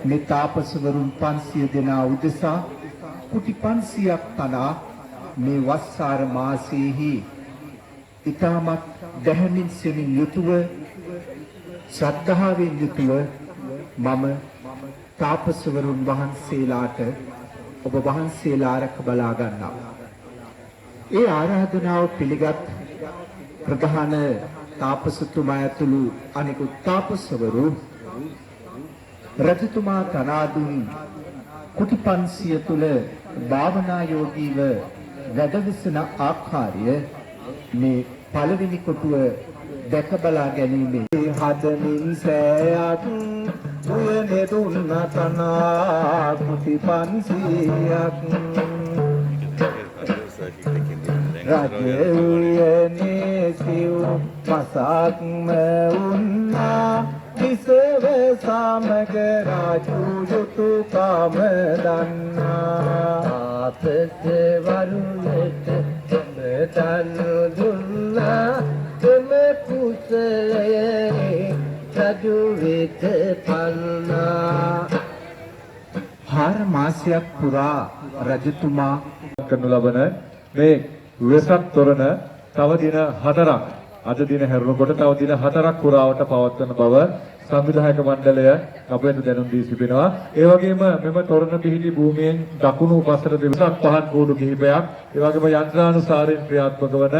මේ තාපසවරුන් 500 දෙනා උදෙසා කුටි 500ක් තනා මේ වස්සාර මාසයේහි ඉතාමත් දැහැමින් සෙමින් යුතුව, ශ්‍රද්ධාවෙන් යුතුව මම තාපසවරුන් වහන්සේලාට ඔබ වහන්සේලා රැක බලා ගන්නවා. ඒ ආරාධනාව පිළිගත් ප්‍රධාන තාපසතුමා ඇතුළු අනෙකුත් තාපසවරු රජතුමා තනා දුන් කුටි 500 තුල භාවනා යෝගීව වැඩවිසන ආකාරය මේ පළවෙනි කොටුව දැක බලා ගැනීමේ හදමින් සෑයක් උයනේ දුන්න තනා කුටි 500ක්. රජ උයනේ සිව් මසක්ම උන්නා. නිසව සමග රජු යුතුයකම දන්නා. තාපස වරුන්ට ඔබ දන් දුන්නා. එම කුසලයේ රජු වෙත පන්නා. 4 මාසයක් පුරා රජතුමා කරනු ලබන මේ වෙසක් තොරණ තව දින 4ක්, අද දින හැරුණකොට තව දින 4ක් පුරාවට පවත්වන බව සංවිධායක මණ්ඩලය අප වෙත දැනුම් දී සිටිනවා. ඒ වගේම මෙම තොරණ පිහිටි භූමියෙන් දකුණු පසට වෙසක් පහන් කූඩු කිහිපයක්, ඒ වගේම යන්ත්‍රානුසාරයෙන් ක්‍රියාත්මක වන